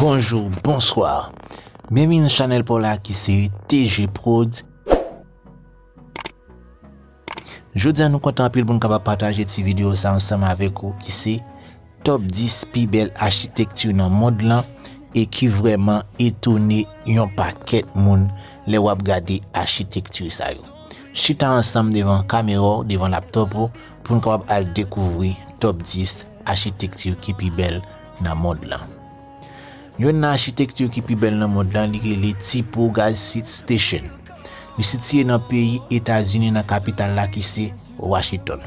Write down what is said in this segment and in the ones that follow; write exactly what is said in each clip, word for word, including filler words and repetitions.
Bonjou, bonswa. Byenvini nan chanèl pa w la ki se T G Prod. Jodi a nou kontan anpil pou n kapab pataje ti videyo sa ansanm avèk ou ki se top dis pi bèl achitekti nan mond lan e ki vrèman etone yon pakèt moun lè w ap gade achitekti sa yo. Chita ansanm devan kamera w, devan laptop ou, pou n kapab al dekouvri top dis achitekti ki pi bèl nan mond lan. Youn nan achitekti ki pi bèl nan mond lan, li rele Tipo Gas Station. Li sitiye nan peyi Etazini, nan kapital la ki se Washington.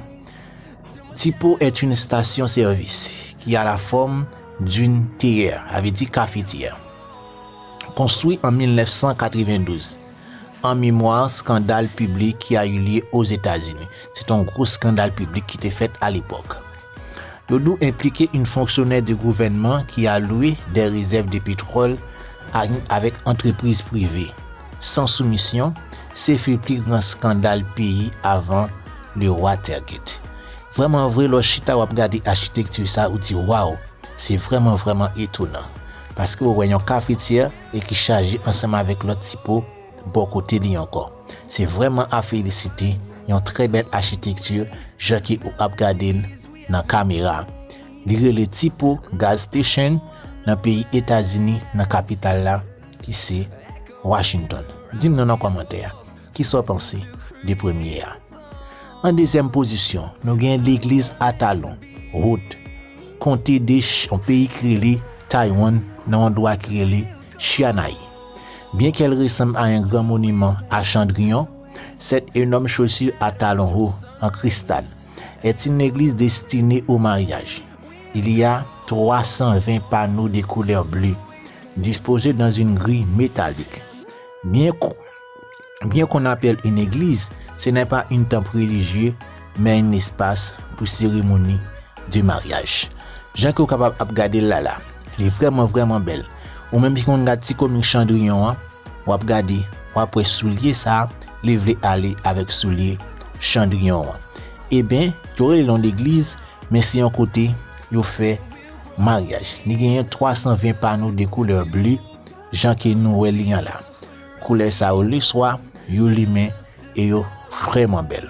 Tipo est une station-service qui a la forme d'une théière, sa vle di kafetyè. Konstwi an mil nèf san katrevendouz, an memwa skandal piblik ki a eu lieu Ozetazini. Se te yon gwo skandal piblik ki te fèt alepòk. Yo di w enplike yon fonksyonè de gouvènman ki a loué des réserves de pétrole a- avèk antrepriz prive, san soumisyon, se fè pli gran skandal peyi avan le Watergate. Vrèman vre, lè w chita w ap gade achitekti sa, ou di, waw, se vrèman, vrèman etonan. Paske w wè yon kafetyè e ki chaje ansanm avèk lòt tipo bò kote li ankò. Se vrèman a felisite, yon trè bèl achitekti, jan ke ou ap gade l nan kamera. Li rele Tipo Gas Station nan peyi Etazini, nan kapital la, ki se Washington. Di m non nan kòmantè a, kisa w panse de premye a? An dezyèm pozisyon, nou gen legliz Atalon, Wood, konte de Ch-, yon peyi ki rele Taiwan, nan yon endwa ki rele Chianai. Bien qu'elle ressemble à un grand monument à Cendrillon, cette énorme chaussure à talons hauts en cristal est une église destinée au mariage. Il y a trois cent vingt panneaux de couleur bleue disposés dans une grille métallique. Bien qu-, bien qu'on appelle une église, ce n'est pas un temple religieux, mais un espace pour cérémonie de mariage. Jan ke w kapab ap gade l la la, li vrèman, vrèman bèl. Ou menm ki konn gade ti komik Cendrillon an, w ap gade, w ap wè soulye sa, li vle ale avèk soulye Cendrillon an. Eben, yo rele l yon legliz, men se yon kote yo fè maryaj. Li genyen twa san ven pano de koulè ble, jan ke nou wè li an la. Koulè sa yo, leswa, yo limen e yo vrèman bèl.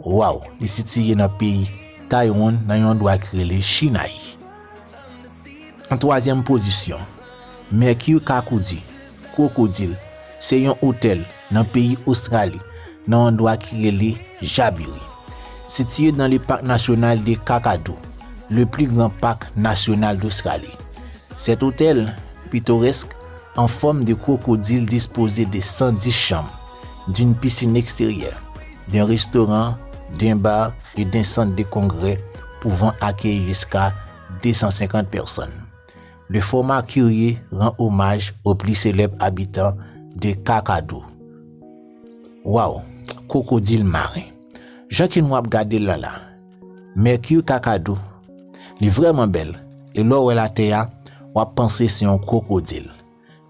Waw, li sitiye nan peyi Taiwan, nan yon endwa ki rele Chinay. An twazyèm pozisyon, Mercure Kakodi, Kwokodil, se yon otèl nan peyi Ostrali, nan yon endwa ki rele Jabiri. Sitiye dans le parc national de Kakadu, le plus grand parc national d'Australie. Cet hôtel pittoresque en forme de crocodile disposait de cent dix chambres, d'une piscine extérieure, d'un restaurant, d'un bar et d'un centre de congrès pouvant accueillir jusqu'à deux cent cinquante personnes. Le format curieux rend hommage au plus célèbre habitant de Kakadu. Waw, kwokodil maren. Jan ke nou ap gade l la la, Mercure Kakadu, li vrèman bèl. E lè w wè l atè a, w ap panse se yon kwokodil.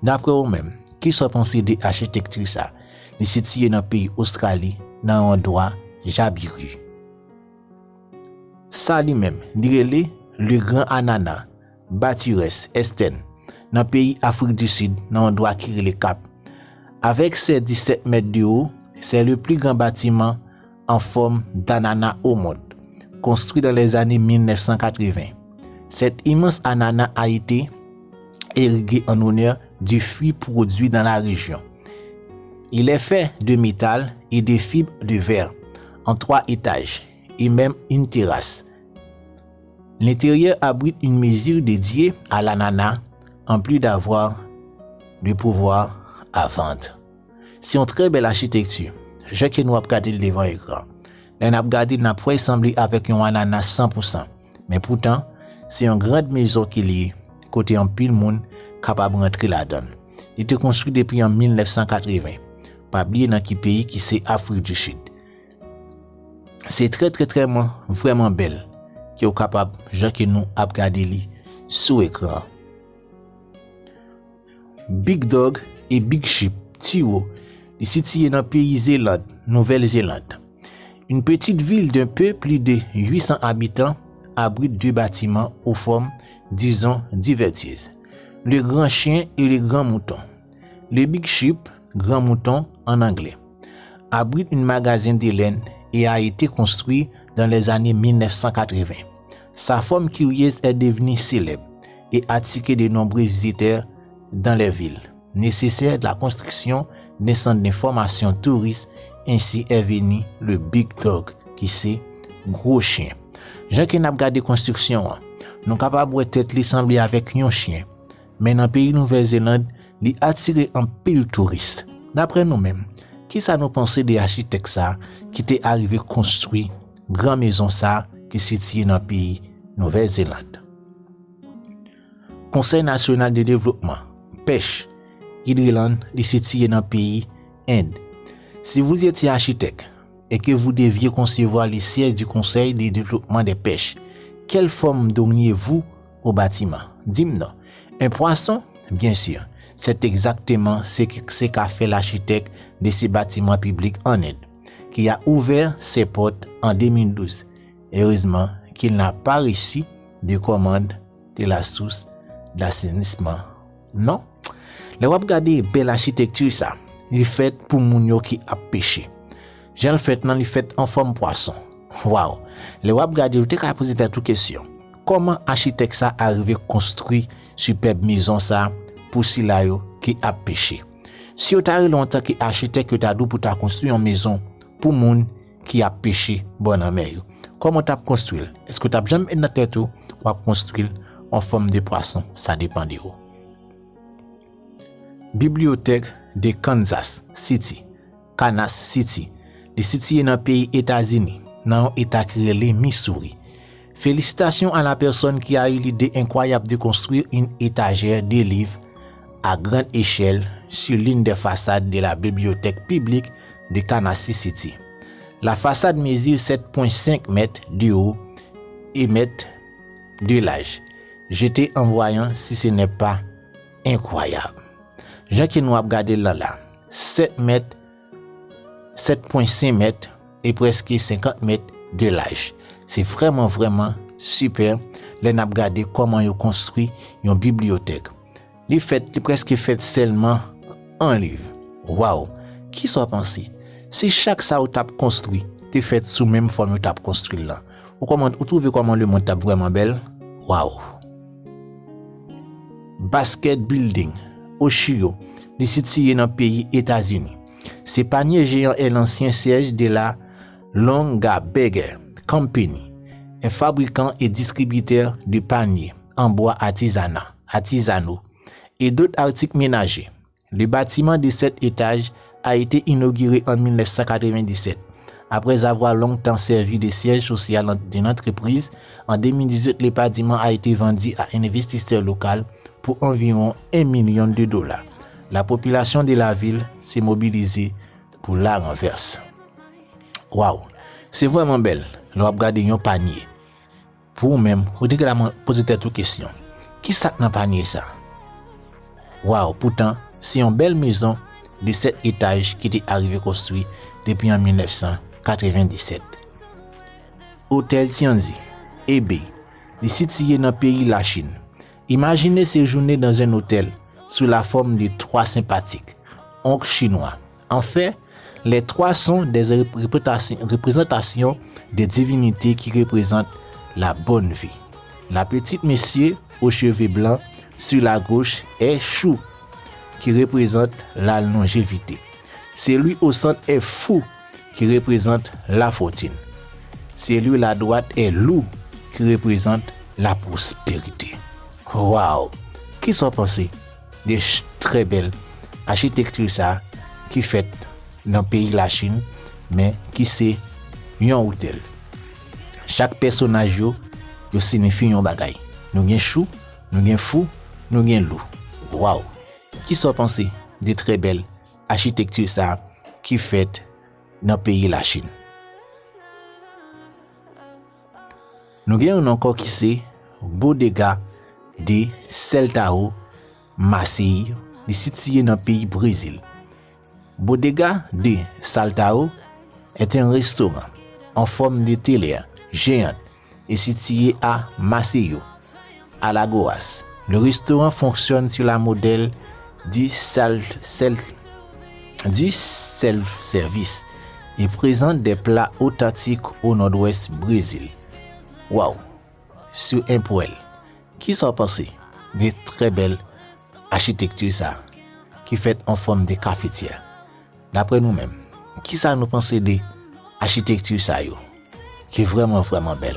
Daprè ou menm, kisa w panse de achitekti sa? Li sitiye nan peyi Ostrali, nan yon endwa Jabiri. Sa li menm, li rele Le Grand Ananas, Baturès, Estèn, nan peyi Afrik di Sid, nan yon endwa ki rele Kap. Avec ses dix-sept mètres de haut, c'est le plus grand bâtiment en forme d'ananas au monde, construit dans les années mille neuf cent quatre-vingts. Cet immense ananas a été érigé en honneur du fruit produit dans la région. Il est fait de métal et de fibres de verre en trois étages et même une terrasse. L'intérieur abrite une mesure dédiée à l'ananas, en plus d'avoir de pouvoir à vendre. Se yon trè bèl achitekti, jan ke nou ap gade l devan ekran. Lè n ap gade l, n ap wè l sanble avèk yon anana san pou san. Men poutan, se yon grand mezon ke li ye, kote anpil moun kapab rantre ladan l. Li te konstwi depi an mil nèf san katreven. Pa bliye nan ki peyi ki se Afrik di Sid. Se trè, trè, trè, vrèman bèl ke w kapab, jan ke nou ap gade li sou ekran an. Big Dog e Big Sheep, Tiwo, li sitiye nan peyi Zeland, Nouvèl Zeland. Une petite ville d'un peu plus de huit cents habitants abrite deux bâtiments aux formes, disons, divertises. Le Grand Chien et le Grand Mouton. Le Big Sheep, Grand Mouton en anglais, abrite une magazine de laine et a été construit dans les années mille neuf cent quatre-vingts. Sa forme curieuse est devenue célèbre et attire de nombreux visiteurs dans les villes. Nécessaire de la construction d'un centre d'information touriste, ainsi est venu le Big Dog, ki se gwo chen. Jan ke n ap gade konstriksyon an, nou kapab wè tèt li sanble avèk yon chen. Men nan peyi Nouvèl Zeland, li atire anpil touris. Daprè nou menm, kisa nou panse de achitèk sa ki te arive konstwi gran mezon sa ki sitiye nan peyi Nouvèl Zeland? Konsèy Nasyonal de Devlopman, Pèch, Idriland, li sitiye nan peyi End. Si vous étiez architecte et que vous deviez concevoir le siège du Conseil de développement des pêches, quelle forme donneriez-vous au bâtiment? Dis-moi non. Un poisson? Bien sûr. C'est exactement ce que, ce qu'a fait l'architecte de ce bâtiment public en Inde, qui a ouvert ses portes en deux mille douze. Heureusement qu'il n'a pas reçu de commande de la source d'assainissement. Non? Lè w ap gade bèl achitekti sa, li fèt pou moun yo ki ap peche. Jan l fèt lan, li fèt an fòm pwason. Waw! Lè w ap gade, ou te ka poze tèt ou kesyon, kòman achitèk sa arive konstwi sipèb mezon sa pou sila yo ki ap peche? Si yo ta rele w antanke achitèk, yo ta di w pou ta konstwi yon mezon pou moun ki ap peche bò lanmè yo. Kòman w t ap konstwi l? Èske w t ap janm met nan tèt ou w ap konstwi l an fòm de pwason? Sa depann de ou. Bibliyotèk de Kansas City, Kansas City. Li sitiye nan peyi Etazini, nan yon eta ki rele Missouri. Félicitations à la personne qui a eu l'idée incroyable de construire une étagère de livres à grande échelle sur l'une des façades de la bibliothèque publique de Kansas City. La façade mesure sept point cinq mètres de haut et mètres de large. Jetez en voyant si ce n'est pas incroyable. Jan ke nou ap gade l lan la, sèt mèt, sèt pwen senk mèt e prèske senkant mèt de laj. Se vrèman, vrèman sipè lè n ap gade kòman yo konstwi yon bibliyotèk. Li fèt, li prèske fèt sèlman an liv. Waw! Kisa w panse? Si chak sa yo t ap konstwi te fèt sou menm fòm yo t ap konstwi l lan, ou kòman, ou twouve kòman lemonn t ap vrèman bèl? Waw! Basket Building, Ohio, li sitiye nan peyi Etazini. Ce panier géant est l'ancien siège de la Longaberger Company, un fabricant et distributeur de paniers en bois artisanat, artisanaux et d'autres articles ménagers. Le bâtiment de sept étages a été inauguré en mille neuf cent quatre-vingt-dix-sept. Après avoir longtemps servi de siège social d'une entreprise, en deux mille dix-huit, le bâtiment a été vendu à un investisseur local pour environ un million de dollars. La population de la ville s'est mobilisée pour la renverse. Waw, se vrèman bèl lè w ap gade yon panye. Pou ou menm, ou te gentan poze tèt ou kesyon, ki sa k nan panye sa? Waw, poutan, se yon bèl mezon de sèt etaj ki te arive konstwi depi an mil nèf san katrevenndisèt. Otèl Tianzi, Ebay, li sitiye nan peyi Lachin. Imaginez séjourner dans un hôtel sous la forme de trois sympathiques oncles chinois. En fait, les trois sont des représentations, représentations de divinités qui représentent la bonne vie. La petite monsieur aux cheveux blancs sur la gauche est Chou, qui représente la longévité. Celui au centre est Fou, qui représente la fortune. Celui à droite est Loup, qui représente la prospérité. Waw! Kisa w panse de ch-, trè bèl achitekti sa ki fèt nan peyi Lachin, men ki se yon otèl? Chak pèsonaj yo, yo siyifi yon bagay. Nou gen Chou, nou gen Fou, nou gen Lou. Waw! Kisa w panse de trè bèl achitekti sa ki fèt nan peyi Lachin? Nou gen youn ankò ki se Bodega de Celtao Maceió, li sitiye nan peyi Brezil. Bodega de Saltao est un restaurant en forme de télère géante et situé à Maceió, Alagoas, Le restaurant fonctionne sur la modèle du self, self, du self-service et présente des plats authentiques au nord-ouest Brésil. Waw! Sur un poêle. Kisa w panse de trè bèl achitekti sa ki fèt an fòm de kafetyè? Daprè nou menm, kisa nou panse de achitekti sa yo ki vrèman, vrèman bèl?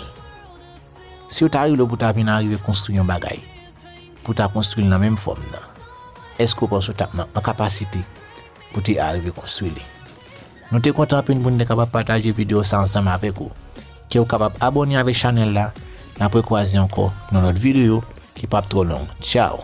Si w ta rive pou ta vin arive konstwi yon bagay, pou ta konstwi l nan menm fòm nan, èske w panse w t ap nan an kapasite pou te arive konstwi li? Nou te kontan anpil pou n te kapab pataje videyo sa ansanm avèk ou. Ke w kapab abòne avèk chanèl la. N ap rekwaze ankò nan lòt videyo ki p ap twò long. Tchaw!